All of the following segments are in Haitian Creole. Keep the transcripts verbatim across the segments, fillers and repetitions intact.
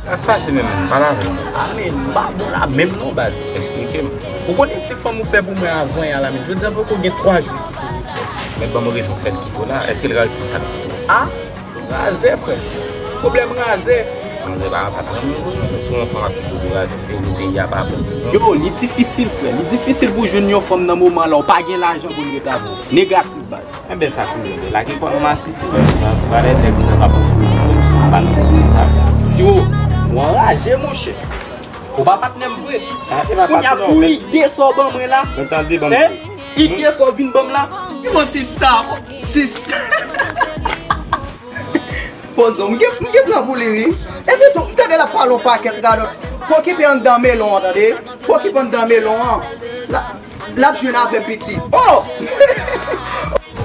Sa k pase menm, pale avè m. A men, m pa bon la menm non, baz. Eksplike m. Ou konnen ti fanm ou fè pou mwen avan yè la, men jodi a poko gen twa jou li kite m. Men ban m rezon k fè l kite w la. Èske l ka reponn sa l kite w? A, razè, frè. Pwoblèm razè. Manzè pa, pa tranble non, sou yon fanm ap kite w pou razè, se li peyi a pa bon. Yo, li difisil, frè. Li difisil pou jwenn yon fanm nan moman la, ou pa gen lajan pou l ret avè w. Negatif, baz. Enben, sa koule, la gen pwa nan masisi, wè, valè nèg nan pa pou fou, pa nan moun sa. Siwo, ou anraje, monchè. Ou pa patnè m vre. Kounye a pou ide sa w ban mwen la. Mwen tande ban m. Ide sa w vin ban m la. Ki bon sista, sis. Pozo, m gen, m gen plan pou li, wi. Epi tou, m tande l ap pale yon pakèt radòt. Pokipe anndan melon an, tande. Pokipe anndan melon an. La, l ap jwenn avè piti. Oh!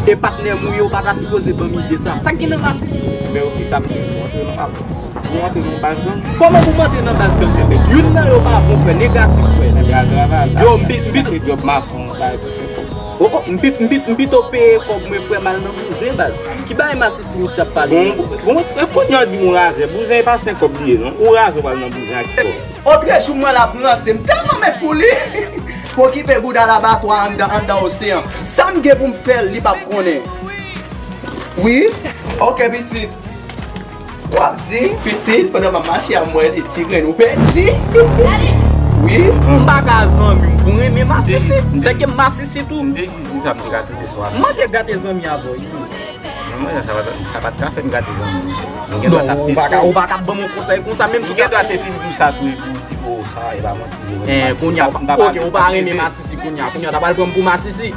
E patnè m ou ye, ou pa ta sipoze ban m ide sa. Sa k gen nan masisi? Men ou ki sa m gen pou antre nan, ap, pou antre nan baz gang? Kòman pou m antre nan baz gang? Youn nan yo pa bon, frè, negatif, frè. Yo, m pi, m pi, se djòb mason, bagay pou fè kòb. Oh, oh, m pi, m pi, m pito peye kòb mwen, frè, m al nan bouzen, baz. Ki bagay masisi misye ap pale? Bon, bon, e kounye a w di m ou razè. Bouzen e pa senk kòb li ye, non. Ou razè w al nan bouzen ak kòb. Otrejou m wè l ap ranse, m tèlman mèt pou li. Pokipe bouda l abatwa anndan, anndan oseyan. Sa m gen pou m fè l, li p ap konnen. Wi. Ok, pitit. W ap di, pitit, pandan m ap mache a, m wè de ti grenn ou pèdi. Wi. M pa ka zanmi w pou renmen masisi. Sèke m masisi tou. M te jis di sa, m te ka trete sou a. M te gate zanmi avè w isi. Non, mwen, sa pa, sa pa t ka fè m gate zanmi, mesye. Nou gen dwa t ap... Non, ou pa ka, ou pa ka ban m yon konsèy konsa, menm si w ta... Nou gen dwa te fin di w sa tou, epi w di, "Oh, sa, e pa manti, e pa manti." Eh, kounye a, ok, ou pa renmen masisi, kounye a, kounye a, w ta pral pran m pou masisi.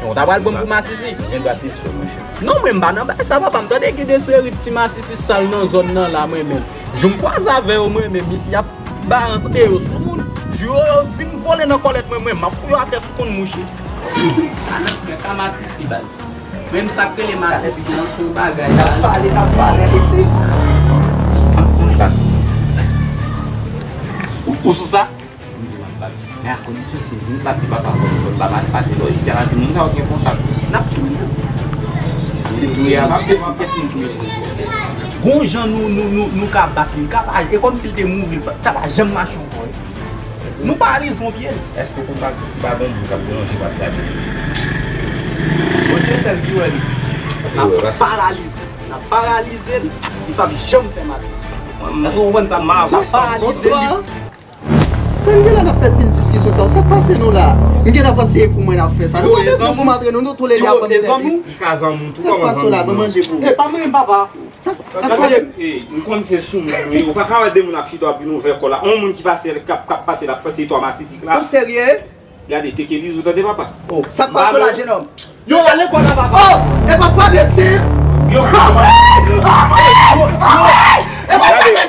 Non, w ta pral pran m pou masisi. Nou gen dwa te sou, monchè. Non, mwen, m pa nan bagay sa, papa, m tande gen de seri ti masisi sal nan zòn nan la, mwen menm. Jou m kwaze avè yo, mwen menm, y ap balanse yo sou moun. Jou yo, yo vin vole nan kòlèt mwen, mwen, m ap fouye atè sou konn mouche. Alan, frè, ka masisi, baz. Menm sa k rele masisi an, se yon bagay, baz. N ap pale, n ap pale, pitit. Ou, ou sou sa? Men a kondisyon si vin bat li papa, fò l pa mal pase lò, jis a la, si moun sa yo gen kontak, n ap touye l. Si touye a pa bon, e si, e si m touye l? Gon jan nou, nou, nou, nou ka bat li, li ka pa, e kòmsi l te mouri, li pa, ta pa janm mache ankò, wi. Nou paralize yon pye l. Èske w konn pa si pa gon moun k ap deranje pa trape? Bondye sèl ki wè li. N ap paralize, n ap paralize l, li p ap janm fè masisi. Èske w konprann sa? N ap paralize li. Sa n gen la n ap fè pil diskisyon sa yo? Sa k pase nou la? M gentan panse se pou mwen n ap fè sa. Nou pa bezwen pou m antre nou, nou tou le de ap rann sèvis. Li ka zanmi w tou, kòman zanmi w? Sa k pase w la? Ban manje pou ou. E pa mwen menm papa. Sa k pase? Gade, e, m konn se sou moun nou ye. Ou pa ka wè de moun ap chita w ap vin ouvè kò la. On moun ki pase, k ap, k ap pase, l ap pase twa masisi la. Ou serye? Gade, teke liz ou tande papa. Oh, sa k pase w la, jenòm? Yo, ale kò la, papa. Oh, e pa frape, se. Yo, e pa frape,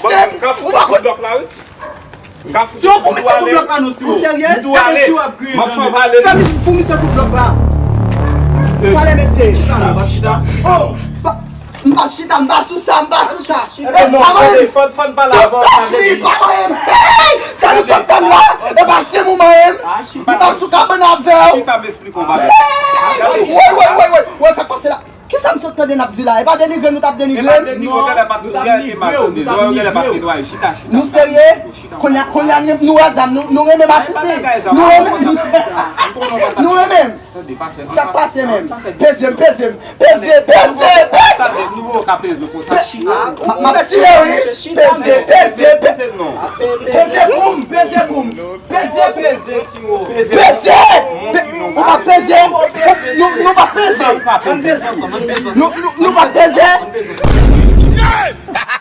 se. Ou pa konn. Ou pa konn. Si w foumi se kou blòk la non, si w. Ou serye? M ap fè w vale. Fè li foumi se kou blòk la. Pale, mesye. Chita non, pa chita. Oh, pa, m pa chita, m pa sou sa, m pa sou sa. Chita non, pa mwen. Fòn, fòn pale avè w, pa mwen, pa mwen. Hey! Sa nou sot tann la, e pa se moman menm. M pa sou kabann avè w. Chita, m esplike w bagay. Hey! Woy, woy, woy, woy. Woy, sa k pase la? Kisa m sot tande n ap di la? E pa denigre nou t ap denigre m? Nou serye? Kounye a, kounye a, nou wè zam, nou, nou renmen masisi. Nou renmen, nou renmen. Sa k pase menm? Peze m, peze m. Peze, peze, peze. M ap tiye, wi. Peze, peze, peze. Peze pou m, peze pou m. Peze, peze, siwo. Peze! Pe-, ou pa peze? Nou, nou pa peze. Ann peze ansanm, ann peze ansanm. Nou, nou, nou pa peze? Ann peze ansanm.